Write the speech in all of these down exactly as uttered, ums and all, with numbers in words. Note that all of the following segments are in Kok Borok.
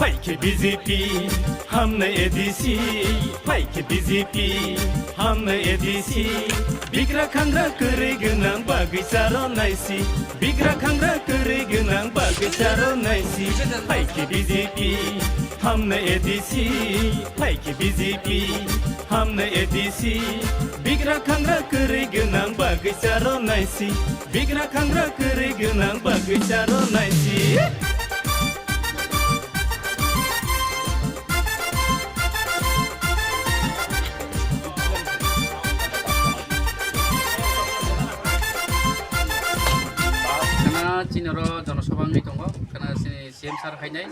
Phaikhe B J P, hamnai A D C. Phaikhe B J P, hamnai A D C. Bigra khangra kwrwi gwnang bagwi charo naisi. Bigra khangra kwrwi gwnang bagwi charo naisi. Phaikhe B J P, hamnai A D C. Phaikhe B J P, hamnai A D C. Bigra khangra kwrwi gwnang bagwi charo naisi. Bigra khangra kwrwi gwnang bagwi charo naisi. Khana chini oro jonosabha wngwi tongo, khana chini C M sir phainai,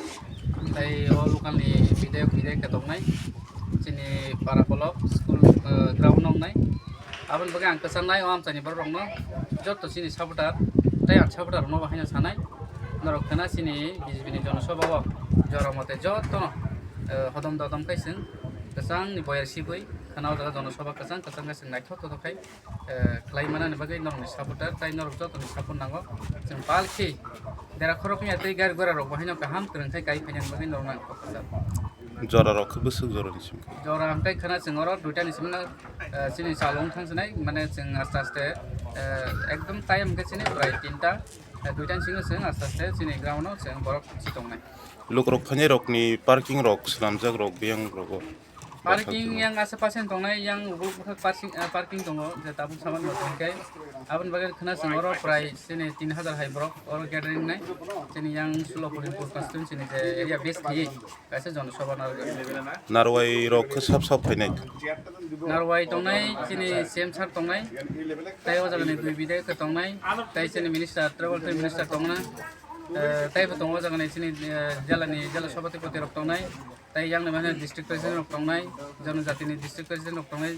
tei o local ni bidayok, bidayika tongnai, chini para kolok school, eh, ground nongnai. Aboni bagwi ang kwchangnai o amchaini borok rokno, joto chini supporter tei ang supporter rokno bo haino sanai, norok khana chini B J P ni jonosabha o jora mote jotono, eh, hodom dodom khai chwng kwchangni boyar sibwi khana o jaga jonosabha kwchang kwchang khe chwng naithok thothok khai, eh, khlai manani bagwi norokni supporter tei norok jotoni support nango. Chwng palkhe dera khoroknwi ya tei gari gura rok bo haino kaham kwrwng khai kai phainani bagwi norokno ang kok kwchak. Jora rok khe bwswk jora ni simi? Jora hwnkhe khana chwng oro duita ni simi no, eh, chini chalo wng thang sinai, mane chwng aste aste, eh, ekdom time hwnkhe chini prai tinta, eh, duita ni simi no chwng aste aste chini ground o chwng borok si tongnai. Luk rok phainai rok ni parking rok swnamjak rok biyang rogo. Parking yang asa pasen tongnai, yang ubuk bwkhak parking, eh, parking tongo, je tabuk saman bo tongkhe. Aboni bagwi khna chwng oro prai chini tin hajar hai borok oro gathering nai. Chini yang Sulopuri constituency ni je area base khayi kaisa jonosabha narwkha. Narwai rok khe sab sab phainai. Narwai tongnai, chini C M sir tongnai, tei o jaga ni dui bidayok tongnai, tei chini minister, travel tei minister tongna, eh, tei bo tongo o jaga ni chini, eh, jela ni jela sabhapati rok tongnai. Tai yang ni mane district president rok tongnai, jonojati ni district president rok tongnai,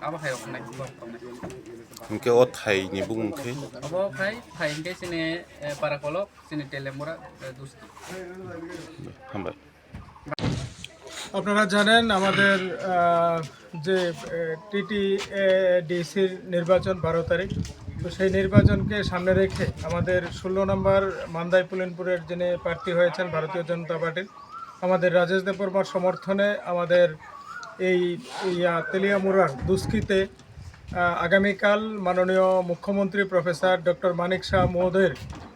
abo hai rok tongnai, borok tongnai. Hingke o thai ni bumung khe? Abo phai, phai hingke chini, eh, para kolok, chini Telemura, eh, Duski. Hambai. আপনারা জানেন আমাদের, আহ, যে, আহ, টিটিএডিসির নির্বাচন বারো তারিখ, তো সেই নির্বাচনকে সামনে রেখে আমাদের ষোলো নম্বর মান্দাই পুলিনপুরের যিনি প্রার্থী হয়েছেন ভারতীয় জনতা পার্টির, আমাদের রাজেশ দেববর্মার সমর্থনে আমাদের এই, ইয়া, তেলিয়ামুড়ার দুস্কিতে, আহ, আগামীকাল মাননীয় মুখ্যমন্ত্রী প্রফেসর ডক্টর মানিক সাহা মহোদয়ের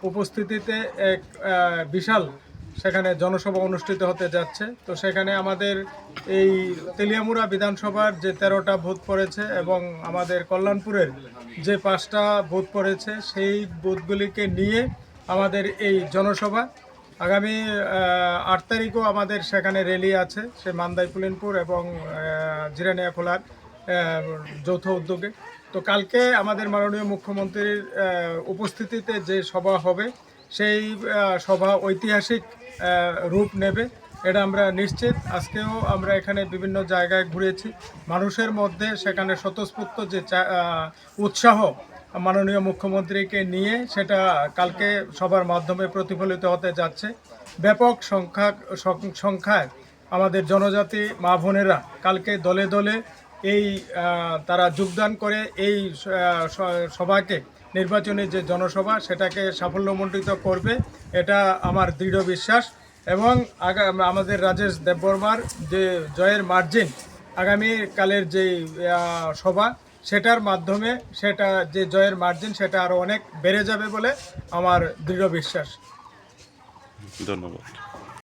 উপস্থিতিতে এক, আহ, বিশাল সেখানে জনসভা অনুষ্ঠিত হতে যাচ্ছে। তো সেখানে আমাদের এই তেলিয়ামুড়া বিধানসভার যে তেরোটা বুথ পড়েছে এবং আমাদের কল্যাণপুরের যে পাঁচটা বুথ পড়েছে, সেই বুথগুলিকে নিয়ে আমাদের এই জনসভা। আগামী, আহ, আট তারিখও আমাদের সেখানে র‍্যালি আছে, সে মান্দাই পুলিনপুর এবং, আহ, জিরানিয়াখোলার, আহ, যৌথ উদ্যোগে। তো কালকে আমাদের মাননীয় মুখ্যমন্ত্রীর, আহ, উপস্থিতিতে যে সভা হবে, সেই, আহ, সভা ঐতিহাসিক, আহ, রূপ নেবে, এটা আমরা নিশ্চিত। আজকেও আমরা এখানে বিভিন্ন জায়গায় ঘুরেছি, মানুষের মধ্যে সেখানে স্বতঃস্ফূর্ত যে চা-, আহ, উৎসাহ মাননীয় মুখ্যমন্ত্রীকে নিয়ে সেটা কালকে সভার মাধ্যমে প্রতিফলিত হতে যাচ্ছে। ব্যাপক সংখ্যা, সং-, সংখ্যায় আমাদের জনজাতি মা বোনেরা কালকে দলে দলে এই, আহ, তারা যোগদান করে এই, আহ, স-, সভাকে, নির্বাচনী যে জনসভা, সেটাকে সাফল্যমণ্ডিত করবে, এটা আমার দৃঢ় বিশ্বাস। এবং আগা-, আমাদের রাজেশ দেববর্মার যে জয়ের মার্জিন, আগামীকালের যে, আহ, সভা, সেটার মাধ্যমে সেটা যে জয়ের মার্জিন, সেটা আরও অনেক বেড়ে যাবে বলে আমার দৃঢ় বিশ্বাস। ধন্যবাদ।